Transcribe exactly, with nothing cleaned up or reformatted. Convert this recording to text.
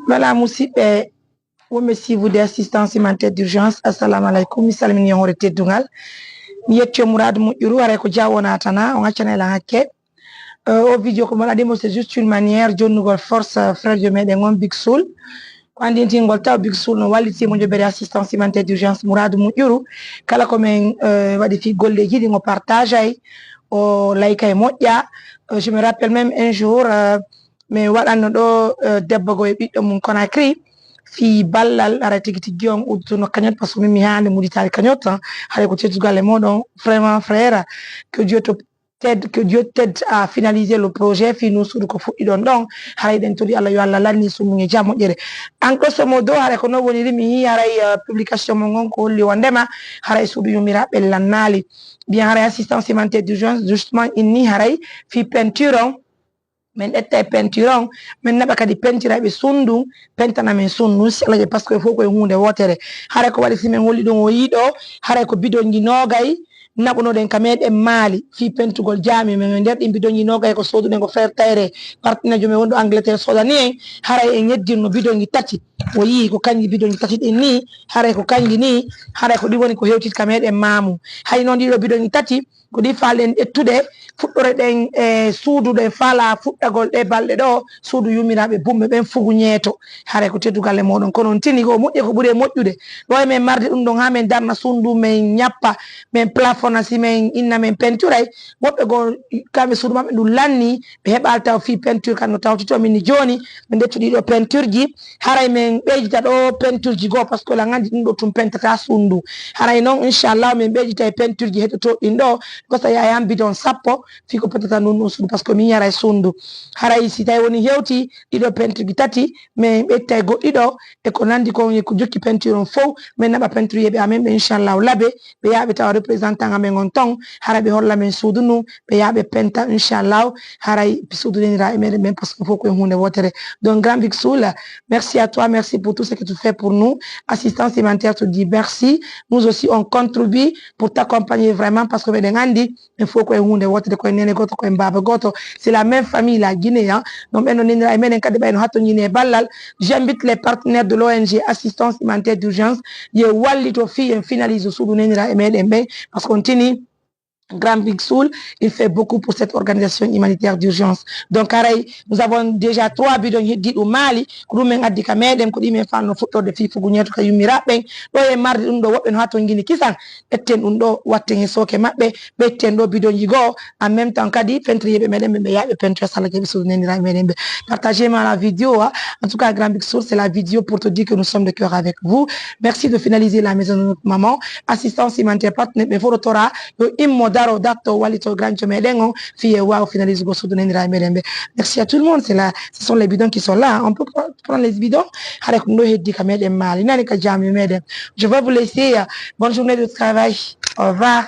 Voilà, musidɓe wonɓe suivre de assistance humanitaire d'urgence, assalamu aleykum. Mi salmini on hoore teddungal. Mi yetti on muraadu moƴƴuru, haray ko jaawo naatana, on accana e lan hakke. Euh, o vidéo ko mi waɗani mo, c'est juste une manière jonnugol force, euh, frère jo meɗen on Big Soul. Ko andintingol taw Big Soul no walliti mo jobere assistance humanitaire d'urgence muraadu moƴƴuru. Kala ko men, euh, waɗi fi golleji ɗin o partage ay, o like ay moƴƴa. Euh, je me rappelle même un jour, euh, min waɗanno ɗo, eh, debbo goo e ɓiɗɗo mum Conakry, fii ballal, haray tigi tigi on uddutuno cagnotte, parce que min mi haani muditaade cagnotte tan, haray ko teddungal e mooɗon, vraiment frère, que Dieu te t'aide, que Dieu t'aide à finaliser le projet, fii non suudu ko fuɗɗiɗon ɗon, haray ɗen tori Allah, yo Allah lanni summun e jam moƴƴere. En grosso modo, haray ko non woniri, mi yii haray, eh, publication mon on ko holli wondema, haray suudu yummiraaɓe lannaali. Bien, haray assistance humanitaire d'urgence, justement, inni haray fii peinture on, min ƴetta e peinture on, min naɓa kadi peintirayɓe suudu ndun, pentana min suudu ndun, si Alla jaɓi, parce que fof ko e huunde wootere. Haray ko waɗi si min holli ɗum o yii ɗoo, haray ko bidonji noogay naɓunoɗen ka meɗen Maali, fii pentugol jaami, min e nder ɗin bidonji noogay ko sooduɗen ko frère Tayre, partenaire jo men wonɗo Angleterre soodani en, haray en yeddirno bidonji tati. O yii ko kanji bidonji tati ɗin nii, haray ko kanji nii, haray ko ɗi woni ko hewtiti ka meɗen maamu. Hay noon ɗiɗo bidonji tati, ko ɗi faalen ƴettude, fuɗɗore ɗen e suudu ɗen faala fuɗɗagol ɗe balɗe ɗo, suudu yummiraaɓe bumɓe ɓen fugu ñeeto. Haray ko teddungal e mooɗon. Kono on tini ko moƴƴe ko ɓuri e moƴƴude. Ɗo e men marde ɗum ɗon haa men darna suudu men ñappa, men plafonna si men inna men penturay. Woɓɓe goo kamɓe suudu maɓɓe ɗum lanni, ɓe heɓaali taw fii penture kan no tawti to min ni jooni, ɓe ndettu ɗiɗo pentureji. Haray men ɓeydita ɗo pentureji goo, parce que la nganndi ɗum ɗo tun pentata suudu ndu. Haray noon, inchallah, men ɓeydita e pentureji heɗotooɗi ɗin ɗo, kosa yahay han bidon sappo, fii ko pentata ndun ɗun suudu, parce que min yaray suudu ndu. Haray si tawi woni hewti ɗiɗo pentureji tati, men ɓeydita e goɗɗi ɗo, e ko nanndi kon e ko jokki penture on fow, men naɓa penturiyeeɓe amen ɓe, inchallah, labe, ɓe yaha ɓe tawa représentant amen on ton, hara ɓe holla men suudu ndun, ɓe yaha ɓe penta, inchallah, haray suudu neniraa e meɗen ɓen, parce que fof ko e huunde wootere. Donc, Grand Big Soul, merci à toi, merci pour tout ce que tu fais pour nous. Assistance humanitaire te dit merci. Nous aussi, on contribue pour t'accompagner vraiment, parce que meɗen anndi, en fof ko e huunde wootere, ko e nene gooto, ko e baaba gooto. C'est la même famille, la Guinée, hein. Donc, ɓen no neniraa e meɗen kadi, ɓay no hattonjini e ballal. J'invite les partenaires de l'O N G Assistance Humanitaire d'Urgence, yo wallito fii en finalise suudu neniraa e meɗen ɓen, parce que on tini, Grand Big Soul, il fait beaucoup pour cette organisation humanitaire d'urgence. Donc, haray, nous avons déjà trois bidons heddiiɗi Maali, ko ɗum men addi ka meɗen, ko ɗi men fanno fuɗɗorde fii fugu ñeeto ka yummiraaɓe ɓen. Ɗo e mardi ɗum ɗo, woɓɓe no hattonjini kisan, ƴetten ɗum ɗo, watten e sooke maɓɓe, ɓetten ɗo bidonji goo, en même temps kadi, pentriyeeɓe meɗen ɓe, ɓe yaha ɓe pentoya si Alla jaɓi suudu neniraa e meɗen ɓe. Partagez ma la vidéo, hein. En tout cas, Grand Big Soul, c'est la vidéo pour te dire que nous sommes de cœur avec vous. Merci de finaliser la maison de notre maman. Assistance humanitaire, partenaire ɓe fof ɗo tora, yo immo daro, darto, wallito grand jo meɗen on, fii e waawa finaliser go suudu neniraa e meɗen ɓe. Merci à tout le monde, c'est là, ce sont les bidons qui sont là, hein. On peut pas prendre les bidons, hara ko ɗum ɗo heddi ka meɗen Maali, nani ka jaami meɗen. Je vais vous laisser, euh, bonne journée de travail, au revoir.